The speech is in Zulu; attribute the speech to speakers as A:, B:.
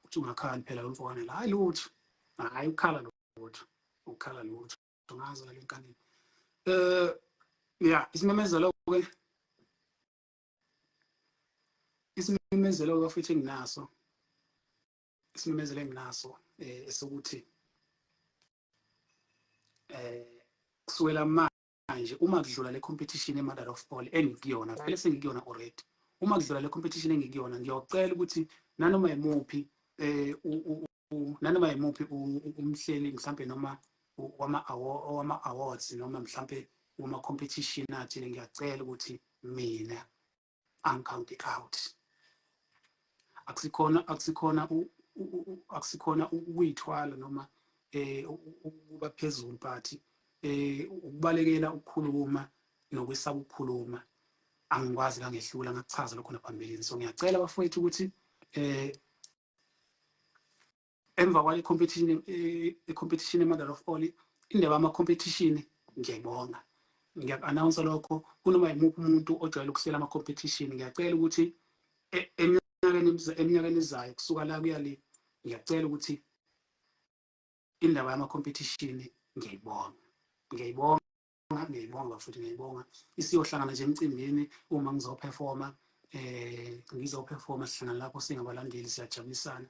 A: Uthi ungakhali phela lo mfowethu la, hayi lutho, hayi ukhala lutho, ukhala lutho, ngazi le nkanini. Ya, isimemezelo ke, isimemezelo ke futhi enginaso, isimemezelo enginaso esokuthi kusukela manje, uma kudlula le competition e-Mother of All engikuyona, vele sengikuyona already, uma kudlula le competition engikuyona, ngiyocela ukuthi nanoma yimuphi nanoma yimuphi umhleli mhlambe noma wama awards noma mhlambe uma competition athile, ngiyacela ukuthi mina angi-count out. Akusikhona ukuyithwala noma ukuba phezulu, but ukubalekela ukukhuluma nokwesaba ukukhuluma, angikwazi kangehlula, ngakuchaza lokho naphambilini. So ngiyacela bafowethu ukuthi emva kwale competition, i-competition e-Mother of All, indaba yama competition, ngiyayibonga, ngiyaku-announce lokho kunoma yimuphi umuntu ojwayele ukuhlela ama-competition. Ngiyacela ukuthi eminyakeni ezayo, kusuka la kuya le, ngiyacela ukuthi indaba yama-competition, ngiyayibonga, ngiyayibonga, ngiyayibonga futhi ngiyayibonga. Isiyohlangana nje emcimbini uma ngizoperforma, ngizoperforma, sihlangana lapho singabalandeli, siyajabulisana.